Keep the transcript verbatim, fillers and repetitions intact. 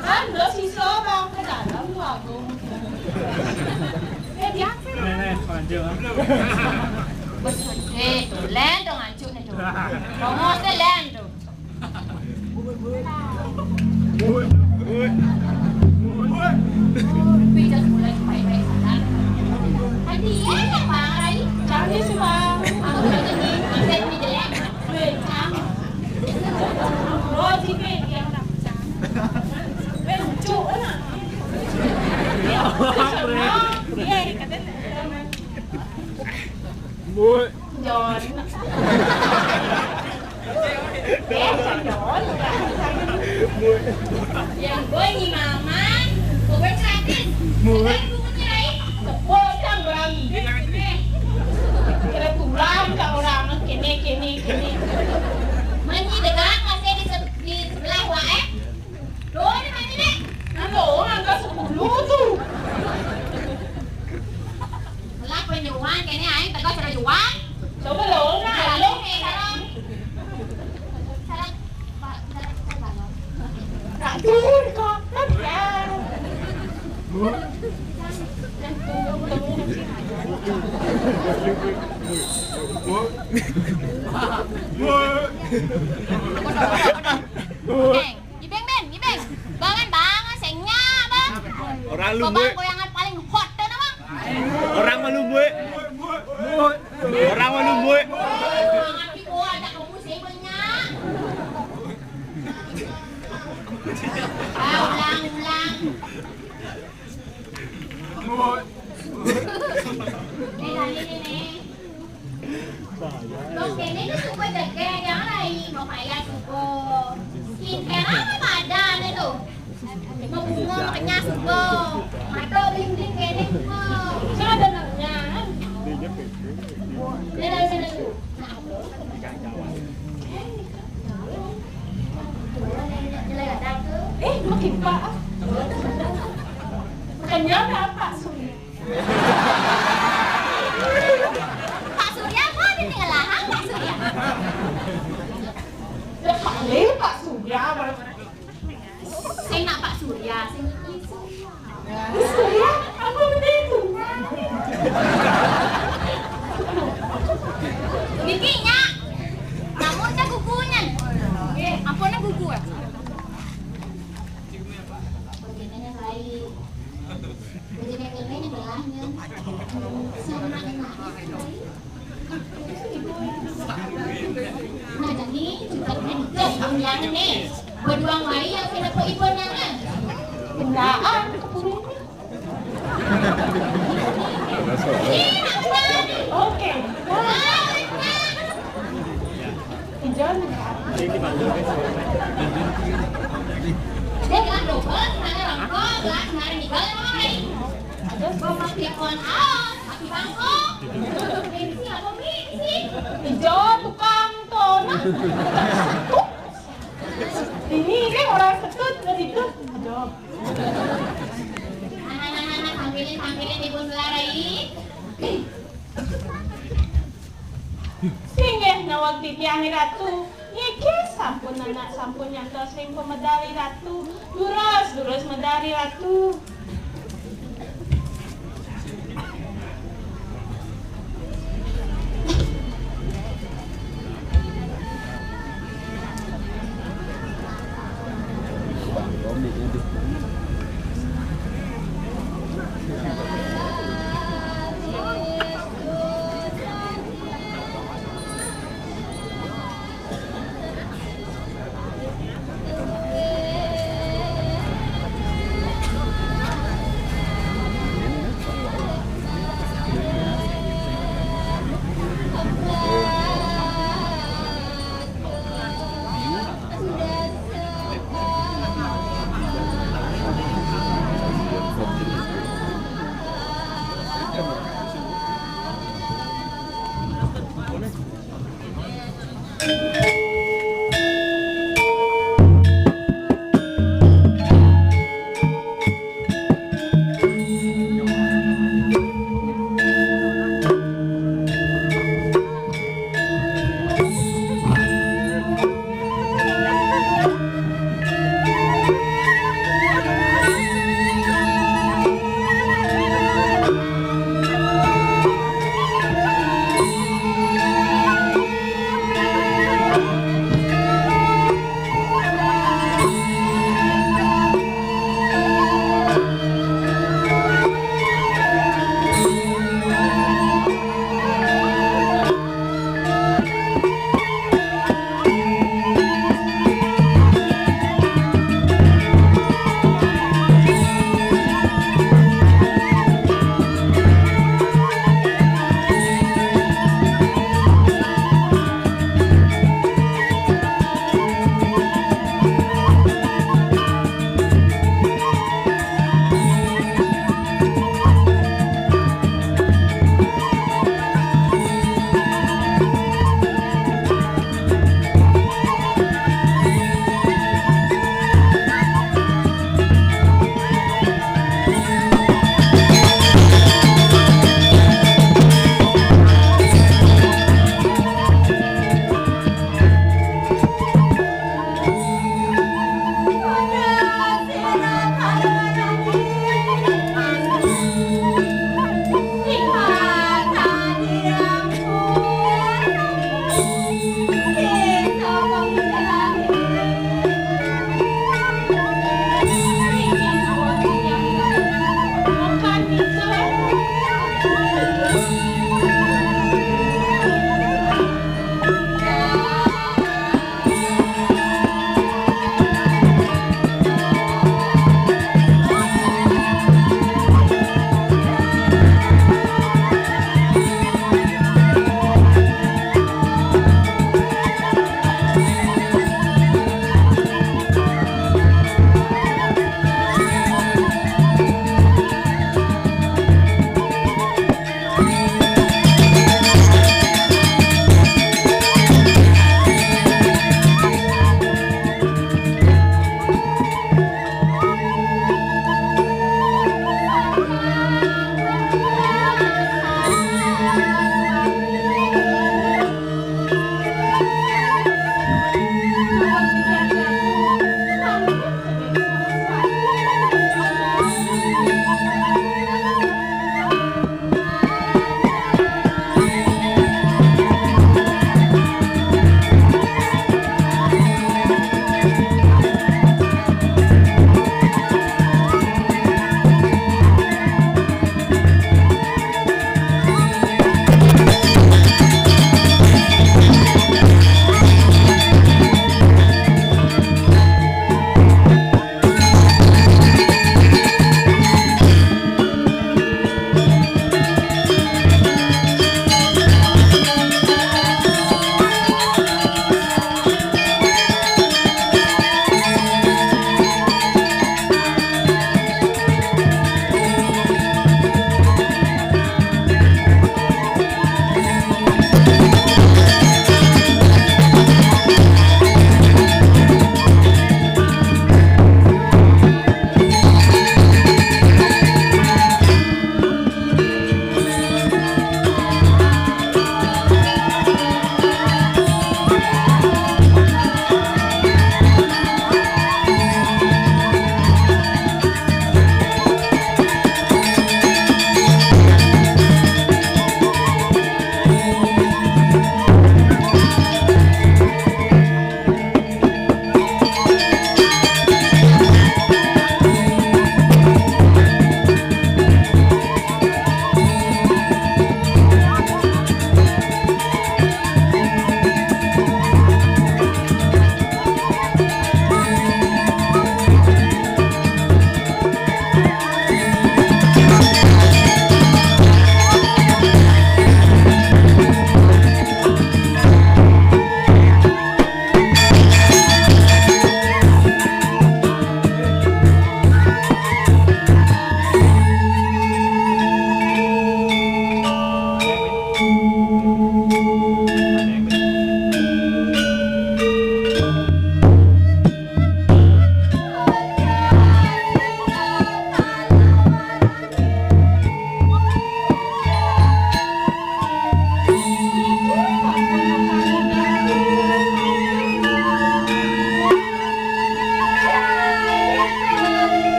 Kan, lo siswa bang ke dalam tu aku. Eh, biasa. Nenek, panjang. Bos, eh, tu, len tu nganjuk ni tu. Ngomong tu len tu. Tapi dah mulai baik-baik saja. Tadi ya, yang bang Rai. Kami semua. Aku tak ni, aku tak ni jelek. Weh, kamu. Roti ke dia nak pecah. Weh, lucu lah. Dia, dia kata. Mut. John. Eh, John. Yang gue ni mama, gue perhatiin. Mut. Kan gue nyerahin. Gue kan berani. Kira tulang ke orang, kene, kene, kene. Manyi dekat masih di, se- di sebelah wa, eh? Doa ni mana ni? Nang doa angka sepuluh tu. Lah penyuan kene aing tegas sudah jual. Coba lo nah lo. Salah. Salah. Pak, salah, salah. Tak turun kok. Kan ya. Heng. Ibeng, Beng, Ibeng. Bangan, bangan, sing nyak, Bang. Orang lu, Bang, Bue. Goyangan paling hot tuh, Bang. Orang mah lu, Bue. Orang mah lu, Bue. Bang, aku ada kamu sih banyak. Ah, ulang, ulang. Bue. Nih, kali ini, nih. Loh, kene ke suku dege, jangan lagi mau kaya suku. Skincare apa pada nih tuh? Mau bunga, mau kenyang suku. Atau bling-bling kene suku. Saya ada nanya. Dia dari sana tuh. Eh, makin pak. Kenyang apa, Suri? Pak Surya, kok ada tinggal lahang, Pak Surya? Ya, paling Pak Surya, Pak. Sing nak Pak Surya, sing iki Surya. Ini Surya, apa bener itu? Niki, Nyak. Namun cak kukunya. Ampunnya kuku, ya. Nah, jadi juga kan gas yang nih. Berduang wae yang kena po ibu nana. Bendaan kepulung. Oke. Ijon. Dia bilang double, mana rongkol, gelas, mana nikel, mana lain. Ada gua pas telepon, ah, tapi bangkok. Mimpi apa mimpi? Ijon tukang tonah. Ini kan orang ketut, ketut. Ijon. Anak-anak, tampilin, tampilin ibu Sularai. Singgih nawag titiang Ratu. Niki sampun anak sampun nyantos ring pamedal Ratu. Durus, durus medal Ratu.